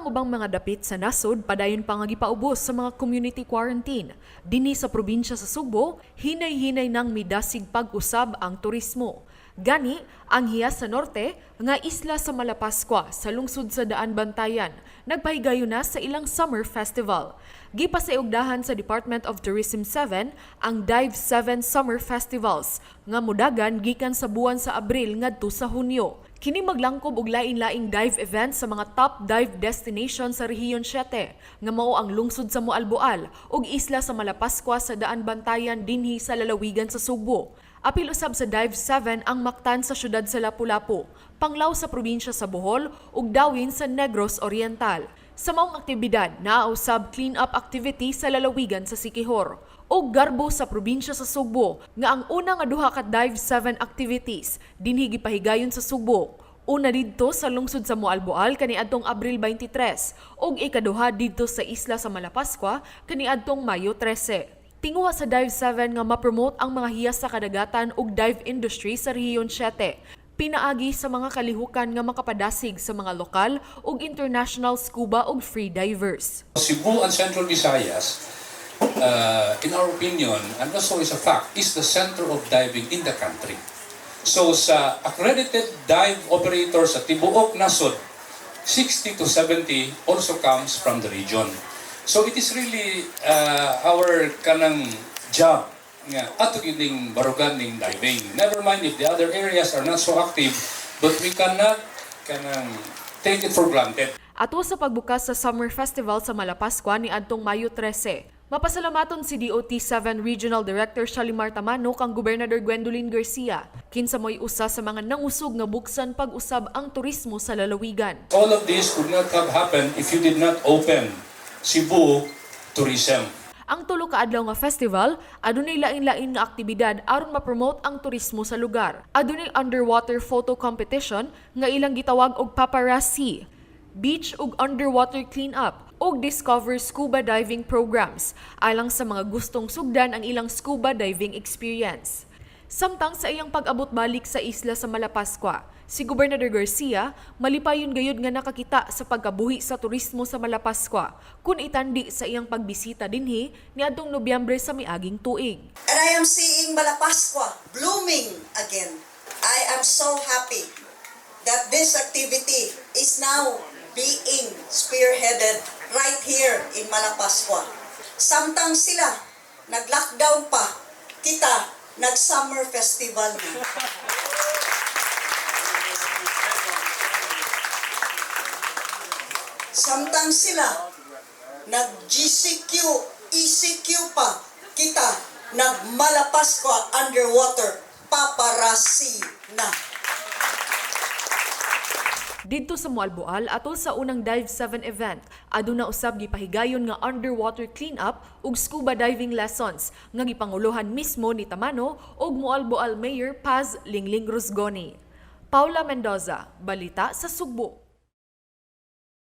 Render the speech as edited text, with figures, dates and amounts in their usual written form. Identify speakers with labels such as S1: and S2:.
S1: Apan ang ubang mga dapit sa nasod padayon pa nga gipaubos sa mga community quarantine. Dinhi sa probinsya sa Sugbo, hinay-hinay nang midasig pag-usab ang turismo. Gani, ang hiyas sa norte nga isla sa Malapascua sa lungsod sa Daan Bantayan, nagpahigayon na sa ilang summer festival. Gipasayugdahan sa Department of Tourism 7 ang Dive 7 Summer Festivals nga mudagan gikan sa buwan sa Abril ngadto sa Hunyo. Kini maglangkob og lain-laing dive events sa mga top dive destination sa Rehiyon 7 nga mao ang lungsod sa Moalboal ug isla sa Malapascua sa Daan Bantayan dinhi sa lalawigan sa Sugbo. Apil usab sa Dive 7 ang Mactan sa syudad sa Lapu-Lapu, Panglao sa probinsya sa Bohol ug Dauin sa Negros Oriental. Sa maong aktibidad, naa usab clean-up activity sa lalawigan sa Siquijor ug garbo sa probinsya sa Sugbo nga ang una nga duha ka Dive 7 activities dinhi gipahigayon sa Sugbo. Una didto sa lungsod sa Moalboal kaniadtong Abril 23 ug ikaduha didto sa isla sa Malapascua kaniadtong Mayo 13. Tinguha sa Dive 7 nga ma-promote ang mga hiyas sa kadagatan ug dive industry sa Rehiyon 7 pinaagi sa mga kalihukan nga makapadasig sa mga lokal ug international scuba ug free divers.
S2: Cebu and Central Visayas, in our opinion, and also is a fact, is the center of diving in the country. So sa accredited dive operators sa tibuok nasod, 60 to 70 also comes from the region. So it is really our kanang job nga ato gyud ning barugan ning diving. Never mind if the other areas are not so active, but we cannot kanang take it for granted.
S1: Ato sa pagbukas sa Summer Festival sa Malapascua ni adtong Mayo 13. Mapasalamaton si DOT 7 Regional Director Shalimar Tamano kang Gobernador Gwendolyn Garcia, kinsa mo'y usa sa mga nangusog nga buksan pag-usab ang turismo sa lalawigan.
S2: All of this could not have happened if you did not open Cebu tourism.
S1: Ang tulo ka adlaw nga festival adunay lain-lain nga aktibidad aron ma-promote ang turismo sa lugar. Adunay underwater photo competition nga ilang gitawag og paparazzi, beach ug underwater clean-up ug discover scuba diving programs alang sa mga gustong sugdan ang ilang scuba diving experience. Samtang sa iyang pag-abot balik sa isla sa Malapascua, si Gobernador Garcia malipayon gayud nga nakakita sa pagkabuhi sa turismo sa Malapascua kun itandi sa iyang pagbisita dinhi niadtong Nobyembre sa miaging tuig.
S3: And I am seeing Malapascua blooming again. I am so happy that this activity is now being spearheaded right here in Malapascua. Samtang sila nag-lockdown pa, kita nag-summer festival na. Samtang sila nag-GCQ, ECQ pa, kita nag-Malapascua underwater paparazzi na.
S1: Didto sa Moalboal atol sa unang Dive 7 event, aduna usab gipahigayon nga underwater clean-up ug scuba diving lessons nga gipanguluhan mismo ni Tamano ug Moalboal Mayor Paz Lingling Rusgoni. Paula Mendoza, Balita sa Sugbo.